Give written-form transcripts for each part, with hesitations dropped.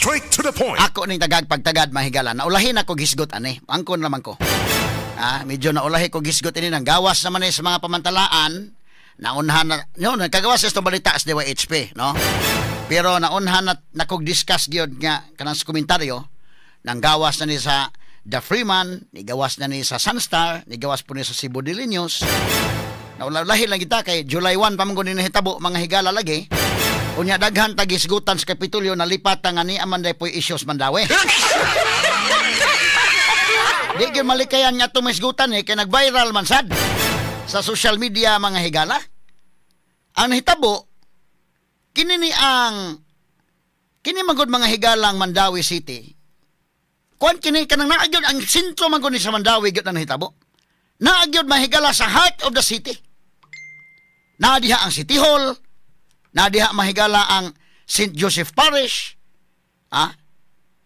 Straight to the point. Ako ning tagag pagtagad, mahigala. Naulahi na ko gisgot ani. Angkon naman ko. Medyo naulahi ko gisgot ini nang gawas naman ni sa mga pamantalaan. Naunhan na, no, nagkagawas sa balita sa DYHP, no? Pero naunhan na nakog discuss gyud nga kanang sa komentaryo nang gawas na ni sa The Freeman, ni gawas na ni sa Sunstar, ni gawas po ni sa Cebu Daily News. Naulahi lang kita kay July 1 pa man gud ni nahitabo, mga higala lagi. Unya daghan tagisgutan sa Kapitolyo, nalipat nga ni aman day po'y issues Mandaue. Di gyud malikayan nga tumisgutan eh, kay nag-viral man sad sa social media, mga higala. Ang nahitabo, kini ni ang kini magud, mga higalang, Mandaue City. Kuan kini kanang naa gyud ang sentro man gud ni sa Mandaue gyud ang nahitabo. Naa gyud, mahigala, sa heart of the city. Naa diha ang City Hall, naa diha, mahigala, ang St. Joseph Parish. Ah?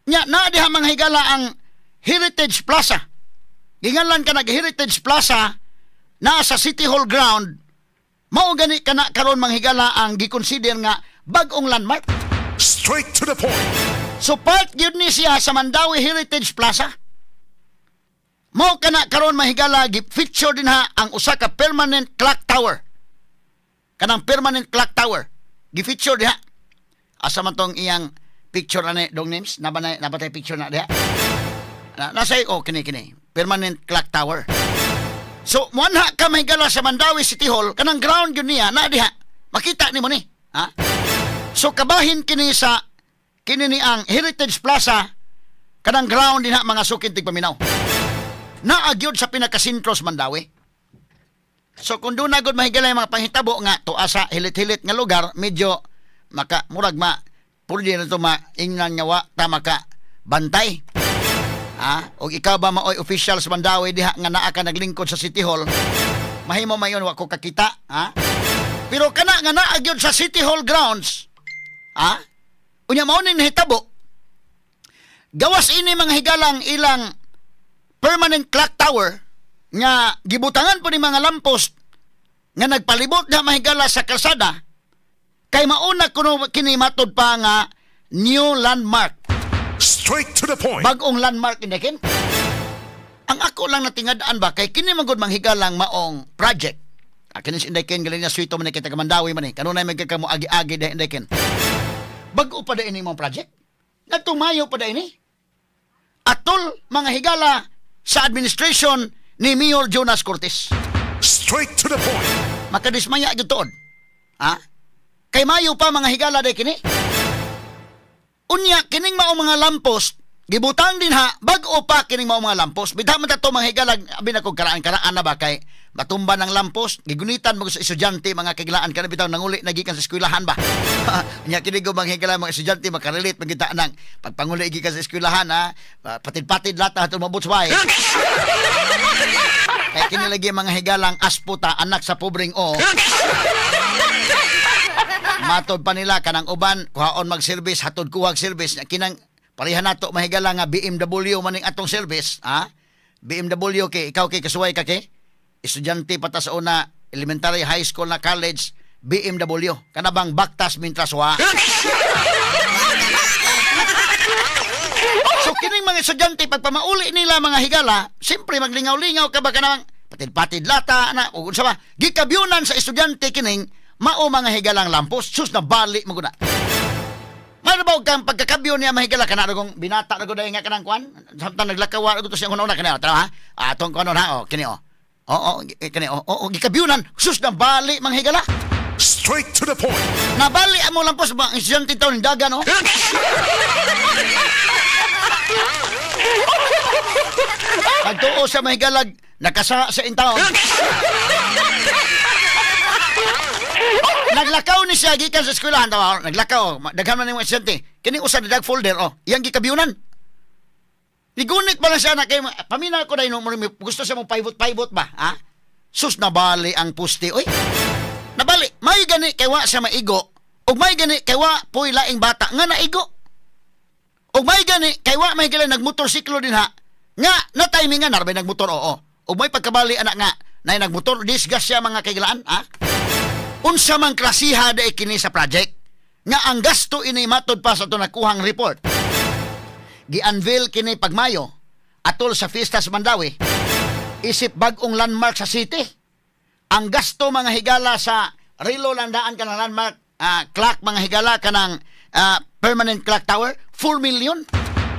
Nya naa diha, mga higala, ang Heritage Plaza. Gingalan ka nag Heritage Plaza na sa City Hall ground. Mao gani kana karon, mga higala, ang gikonsider nga bag-ong landmark. Straight to the point. So part gyud ni siya sa Mandaue Heritage Plaza. Mao kana karon, mahigala, gi-feature din ha ang usa ka permanent clock tower. Kanang permanent clock tower. Gi-feature diha. Asa man tong iyang picture ani, dong names? Naba na nabatay picture na diha? Na, nasa oh, kini kini. Permanent clock tower. So muanha ka, mahigala, sa Mandaue City Hall, kanang ground yun niya na diha. Makita nimo ni. Ha? So kabahin kini sa kini ni ang Heritage Plaza, kanang ground dinha, mga sukin tigpaminaw. Naa gyud sa pinakasentro sa Mandaue. So kung doon na gud, mahigala, yung mga panghitabo nga tuwa sa hilit-hilit nga lugar, medyo maka murag ma pwede na to maingnan nga wa ta maka bantay. Ha? Og ikaw ba maoy official sa Mandaue diha nga naa ka naglingkod sa City Hall, mahimo mayon wa ko kakita, ha? Pero kana nga naa gyud sa City Hall grounds, ha? Unya mao ning nahitabo. Gawas ini, mga higalang, ilang permanent clock tower nga gibutangan po ni mga lamppost nga nagpalibot na, mahigala, sa kalsada kay mauna kuno kini matod pa nga new landmark. Straight to the point. Bag-ong landmark kin. Ang ako lang natingad-an ba kay kini man gud manghigalang maong project. Ah, kini si Inday Ken galing na swito man ni kay taga Mandaue man ni. Kanunay man kay kamo agi-agi dahil, Inday Ken. Bag-o pa ini mong project. Nagtumayo pa ini. Atol, mga higala, sa administration ni Mayor Jonas Cortez. Straight to the point. Makadismaya gyud tuod. Ha? Kay mayo pa, mga higala, day kini. Unya kining mao mga lamppost gibutang din ha, bag-o pa kining mao mga lamppost. Bitaw man to, mga higala, abi na kog karaan-karaan na ba kay matumba ng lamppost, gigunitan mo sa estudyante, mga kagilaan, kana bitaw nanguli na gikan sa eskwelahan ba. Nya kini go, mga higala, mga estudyante makarelate man kita nang pagpanguli gikan sa eskwelahan ha, patid-patid lata hatong mabot sa bahay. Kay kini lagi, mga higalang, asputa anak sa pobreng o. Matod pa nila kanang uban kuhaon mag-service, hatod kuhag service. Kinang pareha nato, mahigala, nga BMW maning atong service, ha? BMW kay ikaw kay kasuway ka kay estudyante pa ta sa una, elementary, high school na, college, BMW kana bang baktas mintras wa. So kining mga estudyante pagpamauli nila, mga higala, siyempre maglingaw-lingaw ka ba kanang patid-patid lata na ug unsa ba gikabyunan sa estudyante kining mao, mga higalang, lamppost. Sus, nabali mo guna. Mano ba kang pagkakabyo niya, mahigala, kana kung binata na gud nga kanang kwan samtang naglakaw ra to siya una kani, tara ha, atong kuan ha, oh kini, oh oh, kini, oh oh, gikabyunan. Sus, nabali, mga higala. Straight to the point. Nabali amo lamppost ba ang estudyante taon dagan oh. Pagtuo sa mahigalag, nakasa sa intawon. Naglakaw ni siya gikan sa eskwelahan tawa, naglakaw, daghan man nimo estudyante. Kini usa dag folder oh, iyang gikabyunan. Nigunit ba lang siya na kay pamina ko dahil gusto siya mong pivot-pivot ba, ha? Sus, nabali ang puste, oy. Nabali, may gani kay wa siya maigo, ug may gani kay wa poy laing bata nga naigo. Ug may gani kay wa may gani nagmotorsiklo din ha. Nga na timing nga narbay nagmotor, oo. Ug may pagkabali anak nga nay nagmotor disgas siya, mga kaigilaan, ha? Unsa man klasiha day kini sa project nga ang gasto ini matod pa sa ato nakuhang report Gi-unveil kini pagmayo atol sa fiesta sa Mandaue isip bag-ong landmark sa city. Ang gasto mga higala sa relo landaan kanang landmark clock mga higala kanang permanent clock tower 4 million.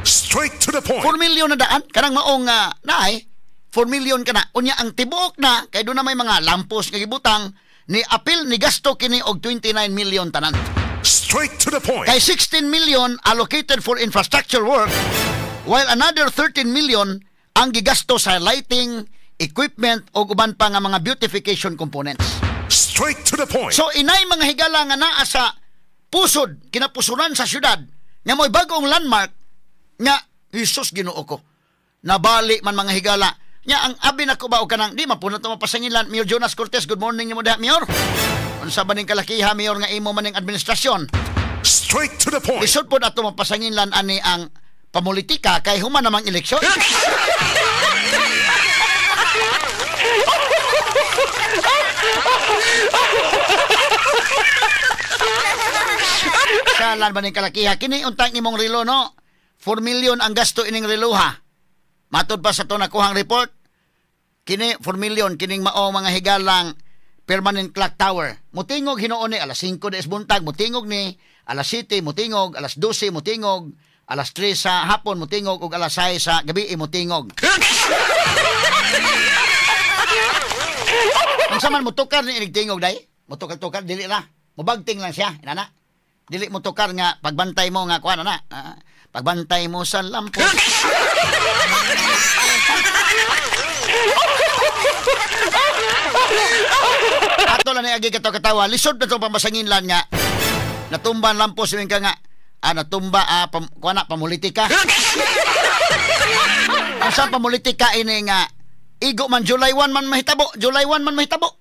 Straight to the point. 4 million na daan kanang maong naay 4 million kana. Unya ang tibuok na kay doon na may mga lampos nga gibutang ni apil ni gasto kini og 29 million tanan. Straight to the point. Kay 16 million allocated for infrastructure work while another 13 million ang gigasto sa lighting, equipment o uban pa nga mga beautification components. Straight to the point. So inay mga higala nga naa sa pusod, kinapusuran sa syudad nga mo'y bagong landmark nga Jesus Ginoo ko. Nabali man mga higala. Nya ang abi nako ba og kanang di man po na to mapasangilan. Mayor Jonas Cortez, good morning nimo diha, Mayor. Unsa ba ning kalakiha, Mayor, nga imo maning administrasyon? Straight to the point. Lisod po na ito mapasanginlan ani ang pamulitika kay human namang eleksyon. Salan ba ning kalakiha? Kini untang imong relo, no? 4 million ang gasto ining relo, ha? Matod pa sa to nakuhang report, kini 4 million, kining mao mga higalang permanent clock tower. Mutingog hinuon ni alas 5 des buntag, mutingog ni alas 7, mutingog alas 12, mutingog alas 3 sa hapon, mutingog ug alas 6 sa gabi, mutingog. Unsa man motukar ni inig tingog day? Motukar-tukar dili ra. Mobagting lang siya, inana. Dili motukar nga pagbantay mo nga kuan na. Pagbantay mo sa lampo. Ato lang ni agi katawa, lisod na itong pamasangin lang nga natumba ang lampos ka nga natumba kuan na pamulitika. Ang sa pamulitika ini nga igo man July 1 man mahitabo, July 1 man mahitabo.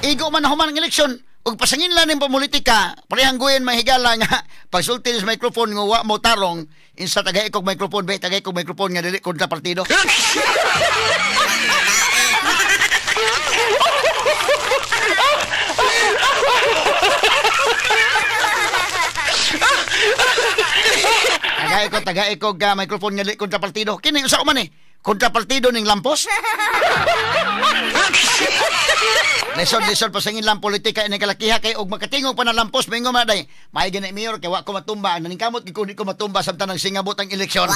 Igo man human ang eleksyon ug pasangin lang ning pamulitika, parehang guyen mahigala nga pagsulti sa microphone nga wa mo tarong insa tagay kog microphone be, tagay kog microphone nga dili kontra partido. Tagay ko ga microphone nga dili kontra partido. Kini usa man eh kontra partido ning lampos. Lisod pasangin lang politika ini kalakiha kay og makatingog pa na lampos mingo man day. May gani mayor kay wa ko matumba, naningkamot gid ko di ko matumba samtang nagsingabot ang eleksyon.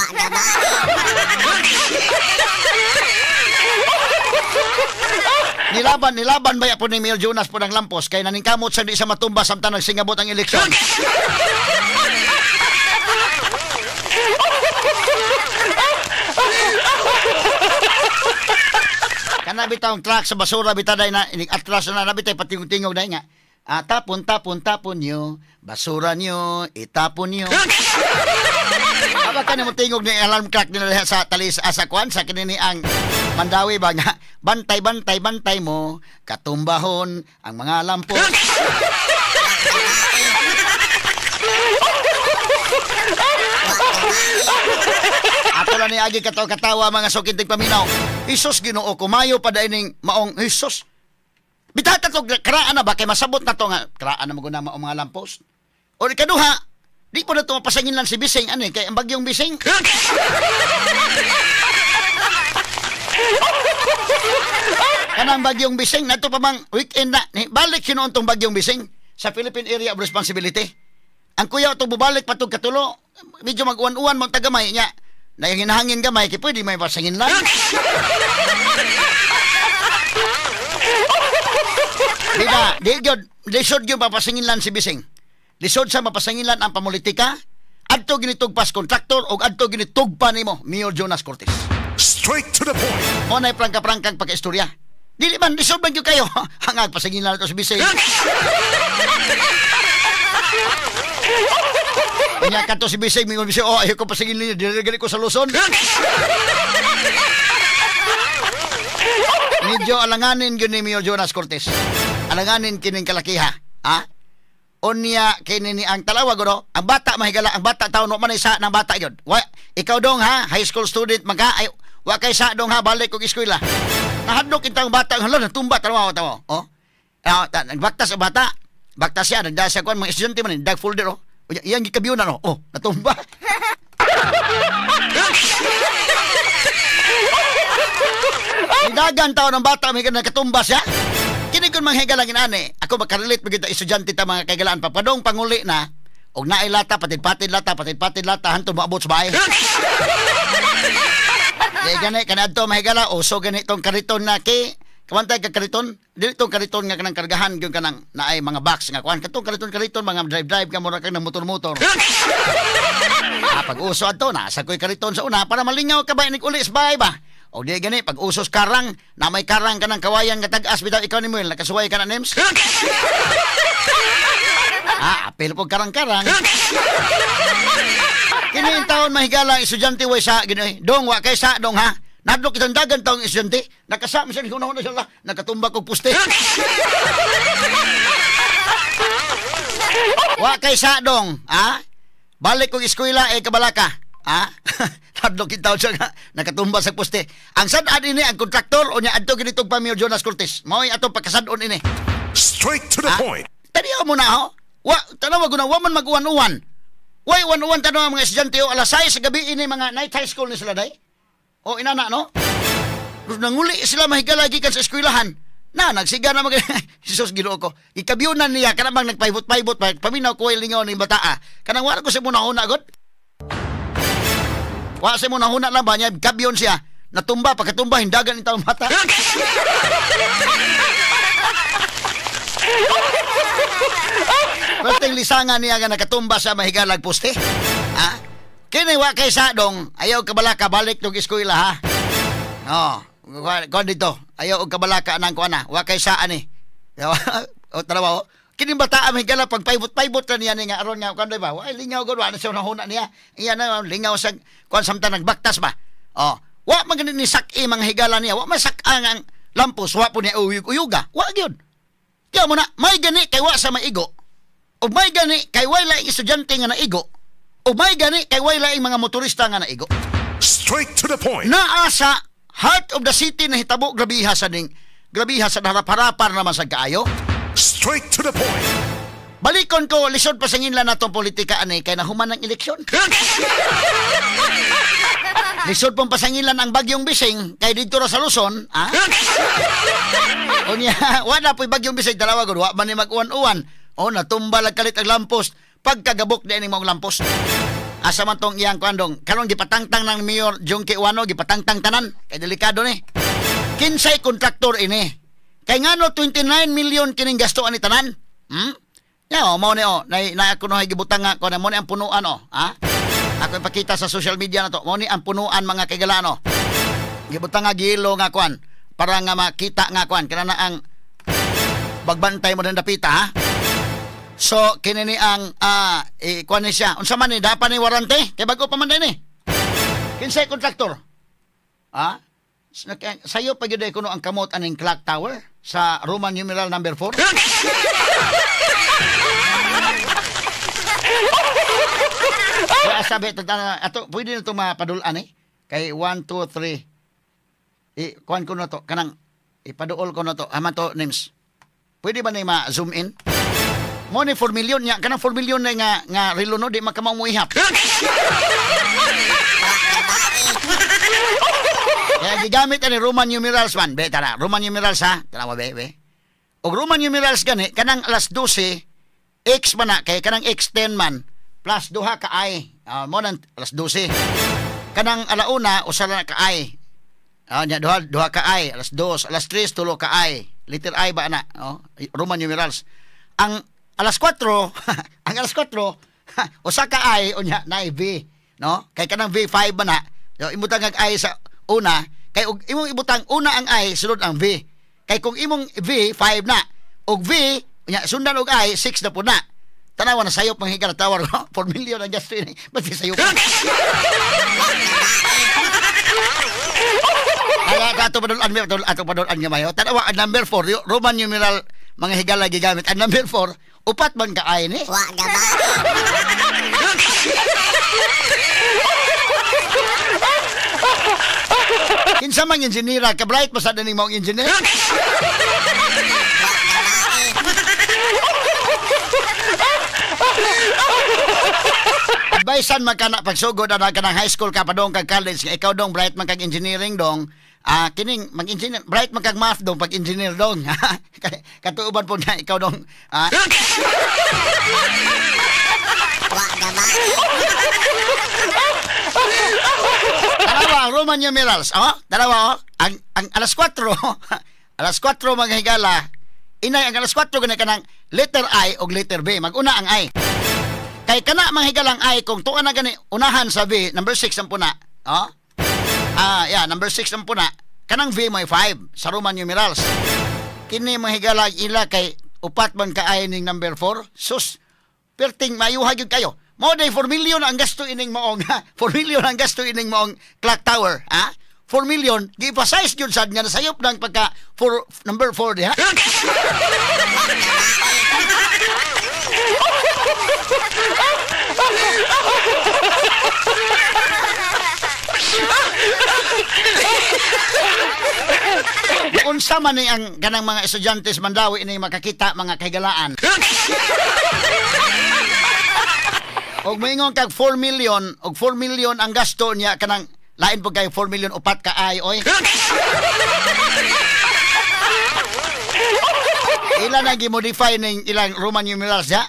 Nilaban baya po ni Mayor Jonas po ng lampos kay naningkamot sa di sa matumba samtang nagsingabot ang eleksyon. Kana bitawng truck sa basura bitaw day na inig atras na nabitay patingog-tingog day nga. Tapon tapon tapon nyo, basura nyo, itapon nyo. Aba ka na mo tingog ni alarm clock nila sa talis asa kuan sa kinini ang Mandawi ba nga bantay bantay bantay mo katumbahon ang mga lampo. Ato lang ni agi katawa mga sukintig paminaw. Isos Ginoo ko mayo pa ining maong Isos. Bitata to karaan na ba kay masabot na to nga karaan na maguna maong mga lampos. O ikaduha, di po na to mapasangin lang si Bising ano kay ang bagyong Bising. Kanang bagyong Bising nato pa mang weekend na balik hinuon tong bagyong Bising sa Philippine Area of Responsibility. Ang kuya to bubalik patug katulo, medyo mag-uwan-uwan mo tagamay niya. Nayanginahangin gamay kay pwede may pasangin lang. Di ba? Di gyud lisod gyud papasangin lang si Bising. Lisod sa mapasangin lang ang pamulitika. Adto ginitugpas kontraktor og adto ginitugpa nimo Mayor Jonas Cortez. Straight to the point. Mo nay prangka-prangkang pagkaistorya. Dili man lisod man gyud kayo. Hangag pasangin lang to si Bising. Kanya kato si Bising, mingon Bising, oh, ayaw ko pasingin niya, dili ko sa Luzon. Medyo alanganin yun ni Mayor Jonas Cortez. Alanganin kining kalakiha. Ha? Unya, kini ni ang talawag, no? Ang bata, mahigala, ang bata, tao, no, man isa ng bata yun. Wa, ikaw dong, ha? High school student, magka, ay, wa kay sa dong, ha? Balik kong eskwela. Nahadlok intang bata, hala, natumba, tanawa, tanawa. Oh? Nagbaktas ang bata. Baktas siya, nagdala siya kuan, mga estudyante man, dag folder, oh. Iyang gikabiyo na, no? Oh, natumba. Nidagan taon ang bata may nakatumba siya. Kini kun mga higala ginani, ako makarelate gyud ta estudyante ta mga kaigalaan papadong panguli na og naay lata patid-patid lata patid-patid lata hantod moabot sa bahay. Di gani kanadto mahigala uso gani tong kariton na kay kamantay ka kariton, dili tong kariton nga kanang kargahan gyud kanang naay mga box nga kuan katong kariton-kariton mga drive-drive ka mura kang motor-motor. Pag uso adto na sa koy kariton sa una para malingaw ka ba inig uli sa bahay ba. O di gani pag usos karang na may karang kanang kawayan nga tag-as bitaw ikaw ni Muel nakasuway ka na Nems. Apil po karang-karang. Kini ang taon mahigala estudyante way sa ginoy. Dong wa kay sa dong ha. Nadlok kitang dagan taong estudyante, nakasama siya hunahuna siya nakatumba kog puste. Wa kay sa dong, ha? Balik kog eskwela eh kabalaka, ha? Nadlok kitang siya nga nakatumba sa puste. Ang sad-an ini ang kontraktor unya adto ginitog pa Mayor Jonas Cortez. Mao'y atong pagkasad-on ini. Straight to the point. Taniyaw mo na ho. Wa tanawa guna wa man mag-uwan-uwan. Way uwan-uwan tanaw mga estudyante o alas 6 sa gabi ini mga night high school ni sila day. O inana no? Nanguli sila mahigala gikan sa eskwelahan. Na nagsiga na mag Jesus Ginoo ko. Gikabyunan niya kanang bang nagpaibot-paibot paminaw ko lingaw ning bataa. Kanang wala ko sa muna-huna god. Wa sa muna-huna lang ba niya kabyon siya. Natumba pagkatumba hindagan ni taong bata. Perting lisangan niya nga nakatumba sa mahigalag poste. Ha? Kini wa kay sa dong, ayaw kabalaka balik tog eskwela ha. Oh, kuan dito. Ayaw og kabalaka anang kuan na. Wa kay sa ani. O tanawa. Kini bata mahigala pag paibot-paibot ra niya ni nga aron nga kuan ba. Wa lingaw gud wa na siya nahuna niya. Iya na lingaw sa kuan samtang nagbaktas ba. Oh, wa man gani ni sak-i mga higala niya. Wa man sak-ang ang lampos, wa po niya uyog-uyuga. Wa gyud. Kaya mo na, may gani kay wa sa maigo. O may gani kay way laing estudyante nga naigo. O may gani kay way laing mga motorista nga naigo. Straight to the point. Naa sa heart of the city na hitabo grabiha sa ning grabiha sa harap-harapan naman sa kaayo. Straight to the point. Balikon ko lisod pa sa nginlan natong politika ani kay nahuman ang eleksyon. Lisod pong pasangilan ang bagyong bising kay didto ra sa Luzon, ha? Unya, wala po'y bagyong bising dalawa gud, wa man ni mag-uwan-uwan. O natumba lag kalit ang lampos pagkagabok di ining maong lampos. Asa man tong iyang kuandong karon gipatangtang ng Mayor Jungki Wano, gipatangtang tanan kay delikado ni. Kinsay kontraktor ini? Kay ngano 29 million kining gasto ani tanan? Hmm? Ya, oh, mao ni oh, na ako no gibutang nga kuan mo ni ang punuan oh, ha? Ako ipakita sa social media na to. Mo ni ang punuan mga kaigalano. Gibutang nga gilo nga kuan para nga makita nga kuan kana na ang bagbantay mo din dapita ha. So kini ni ang kuan ni siya. Unsa man ni dapat ni warante kay bag-o pa man din ni. Kinsay kontraktor? Ha? Sayo pa gyud kuno ang kamot aning clock tower sa Roman numeral number 4. Kaya sabi, ato, pwede na itong mapadulan eh. Kay 1, 2, 3. Kuhan ko na to. Kanang, ipaduol ko na to. Haman to, names. Pwede ba na ma-zoom in? Mo ni 4 million niya. Kanang 4 million na nga relo no, di makamaw mo ihap. Kaya gigamit ani Roman numerals man. Be, tara. Roman numerals ha. Tara, be, be. Og Roman numerals gani, kanang alas 12, X man na, kay kanang X10 man, plus duha ka I. Mo nang alas 12. Kanang alauna, usa na ka I. Nya duha ka I, alas 2, alas 3 tulo ka I. Letter I ba na? Oh, Roman numerals. Ang alas 4, ang alas 4, usa ka I unya na V, no? Kay kanang V5 ba na? So, imutang ang I sa una, kay og imong ibutang una ang I, sunod ang V. Kay kung imong V 5 na, og V unya sundan og I 6 na po na. Tanawa na sayop mga higala tawar 4 million ang gasto ini. Ba't sayop? Kaya ato padulan nga mayo. Tanawa ang number 4, Roman numeral mga higala gigamit. Ang number 4, upat man ka ay ni. Wa ga ba? Kinsa man engineer ka bright basta ning maong engineer. Advicean man kana pagsugod ana kanang high school ka padong kag college nga ikaw dong bright man kag engineering dong, kining mag-engineer bright man kag math dong pag engineer dong. Katuoban po na ikaw dong. Dalawa ang Roman numerals, oh, dalawa oh. Ang alas 4, alas 4 mga higala. Inay ang alas 4 gani kanang letter I og letter B. Maguna ang I. Kay kana mga higalang I kung tuan na gani unahan sa V, number 6 ang puna. Oh? Yeah, number 6 ang puna. Kanang V may 5 sa Roman numerals. Kini mga higala ila kay upat man ka I ning number 4. Sus, perting mayuha gyud kayo. Mao day 4 million ang gasto ining maong 4 million ang gasto ining maong clock tower, ha? 4 million gi-emphasize gyud sad nga nasayop nang pagka 4 number 4 diha. Unsa man ni ang kanang mga estudyante sa Mandawi ini makakita mga kahigalaan. Og moingon kag 4 million, og 4 million ang gasto niya kanang lain pud kay 4 million upat ka ay oy. Ila na gi-modify ning ilang Roman numerals ya.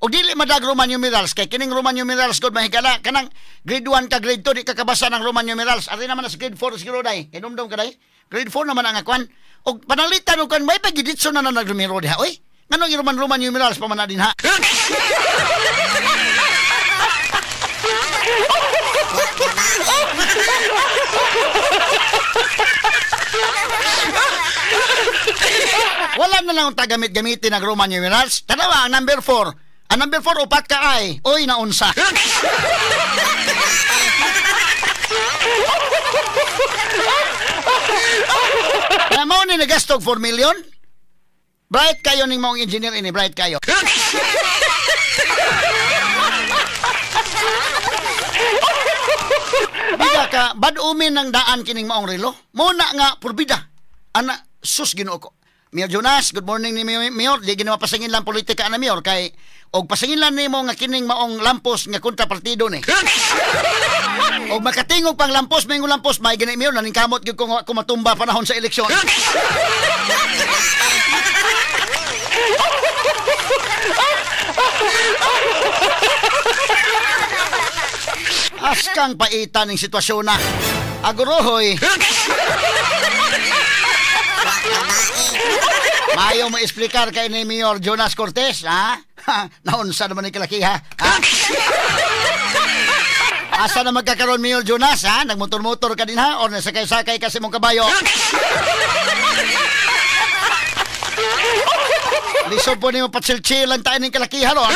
Og dili madag Roman numerals kay kining Roman numerals gud mahigala kanang grade 1 ka grade 2 di ka kabasa ng Roman numerals. Ari naman na sa grade 4 siguro day. Hinumdum ka day. Grade 4 naman ang akuan. Og panalitan og kan may pagiditso na na nagnumero diha oy. Nganong Roman numerals pa man na dinha? Wala na lang tagamit-gamitin ang Roman numerals. Tanawa ang number 4. Ang number 4 upat ka ay. Oy, naunsa. Na mao ni nagastog 4 million? Bright kayo ning maong engineer ini, bright kayo. Bida ka, badumin ng daan kining maong relo. Muna nga, purbida. Ana, sus Ginoo ko. Mayor Jonas, good morning ni Mayor. Di ginawa pasingin lang politika na Mayor kay og pasingin lang nimo nga kining maong lampos nga kontra partido ni. Og makatingog pang lampos, may lampos, may gani Mayor naningkamot gyud kung matumba panahon sa eleksyon. Askang paitan ning sitwasyon na. Agurohoy. Mayo mo explicar kay ni Mayor Jonas Cortez, ha? Naunsa naman ni kalaki, ha? Ha? Asa na magkakaroon Mayor Jonas, ha? Nagmotor-motor ka din, ha? O nasakay-sakay kasi mong kabayo? Lisod po ni mo patsil-chilan tayo ng kalaki, ha, ron?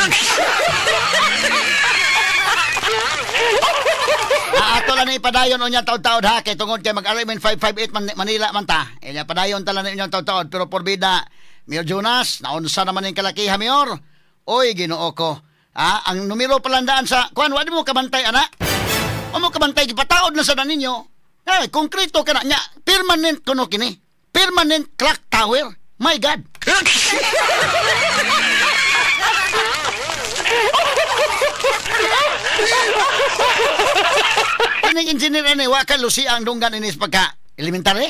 Ato lang na ipadayon o niya taod-taod ha, kay tungod kay mag-arrangement 558 Manila man ta. E niya padayon tala na inyong taod-taod. Pero porbida, Mayor Jonas, naunsa naman yung kalakiha, Mayor. Oy, Ginoo ko. Ah, ang numero palandaan sa kuan, wala mo kabantay, ana. Wa mo kabantay, gipataod na sa ninyo. Ay, konkreto ka na niya. Permanent kuno kini. Permanent clock tower. My God. Kining engineer ani wa ka lusi ang dunggan ini sa pagka elementary.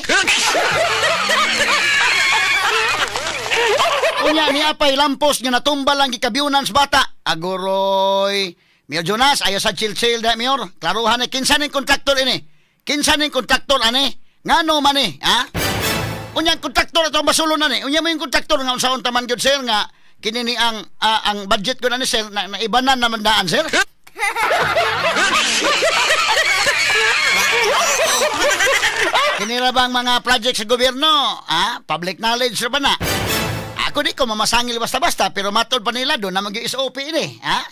Unya ni apay lampos nga natumba lang gikabyunan sa bata. Aguroy. Mayor Jonas, ayo sa chill-chill da Mayor. Klaruhan ni kinsa ning kontraktor ini. Kinsa ning kontraktor ani? Ngano man ni, ha? Unya ang kontraktor ato basulon ani. Unya mo yung kontraktor nga unsaon ta man gyud sir nga kini ni ang budget ko na ni sir na ibanan naman daan sir. Kinira bang mga project sa gobyerno, ha? Public knowledge ra ba na? Ako di ko mamasangil basta-basta pero matod pa nila doon na mag SOP ini, ha?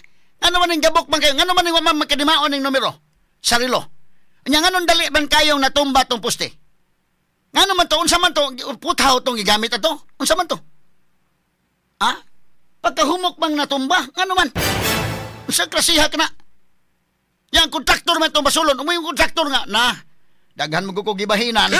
Ano man ning gabok man kayo? Ngano man ning wa man makadimaon ning numero sa relo? Nya nganon dali man kayong natumba tong poste? Ngano man to? Unsa man to? Puthaw tong gigamit ato? Unsa man to? Ha? Pagkahumok mang natumba, ngano man? Unsa klasiha ka na? Yang kontraktor man itong basulon. Umoy yung kontraktor nga. Na, daghan mo ko gibahinan.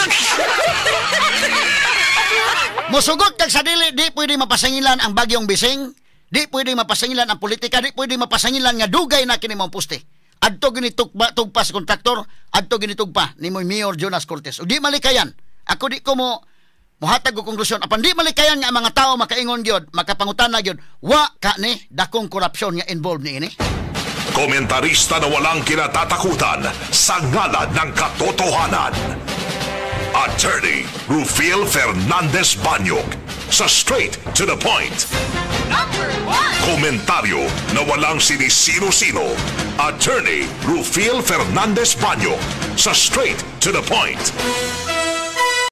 Musugot kag sa dili, di pwede mapasangilan ang bagyong bising. Di pwede mapasangilan ang politika. Di pwede mapasangilan nga dugay na kini mong poste. Adto gyud ni tugpa, tugpa sa kontraktor, adto gyud ni tugpa ni Mayor Jonas Cortes. Ug di malikayan. Ako di ko mo muhatag og konklusyon apan di malikayan nga ang mga tao makaingon gyud, makapangutana gyud, wa ka ni dakong korupsyon nga involved ni ini. Komentarista na walang kinatatakutan sa ngalan ng katotohanan. Attorney Rufil Fernandez Banyok sa Straight to the Point. Number one. Komentaryo na walang sinisino-sino. Attorney Rufil Fernandez Banyok sa Straight to the Point.